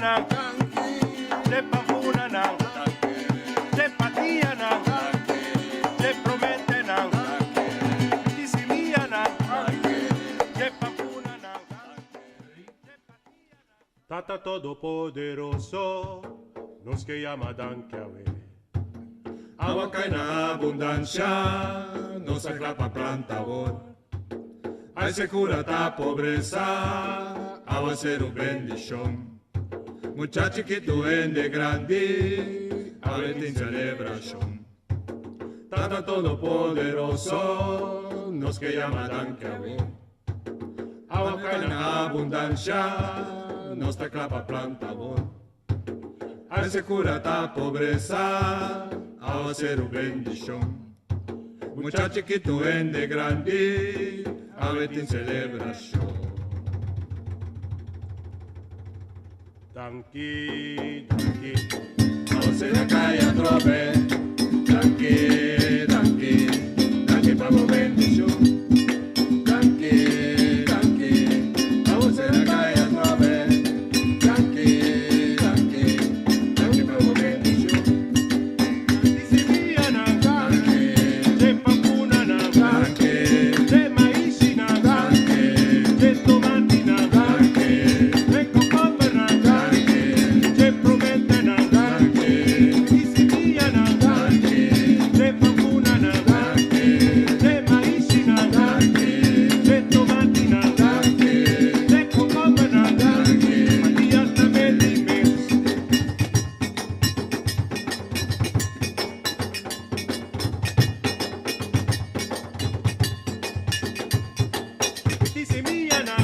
Simia nan, de pamfuna nan, de patia nan, de promente nan, di simia nan, de pamfuna nan. Tata Todopoderoso, nos ke yama danki awe. Awa kai na abundansia, nos ta kla pa planta awor. Ai sekura ta pobresa, awaseru bendishon. Mucha chikitu hende grandi, awe tin selebrashon. Tata Todopoderoso, nos ke yama danki awe. Awa kai na abundansia, nos ta kla pa planta awor. Ai sekura ta pobresa, awaseru bendishon. Mucha chikitu hende grandi, awe tin selebrashon. Danki, danki. Awaseru a kai atrobe, danki, danki, danki pa bo bendishon. Danki, danki, awaseru a kai atrobe, danki, danki, danki pa bo bendishon. Di simia nan, Danki, de pamfuna nan, danki, de maishi nan, danki, de tomati nan, danki, de kokomber nan, danki, de promente nan, danki, di simia nan, danki, de pamfuna nan, danki, de maishi nan, danki, de tomati nan, danki, de kokomber nan, danki. Matias tambe di mes. Di simia nan.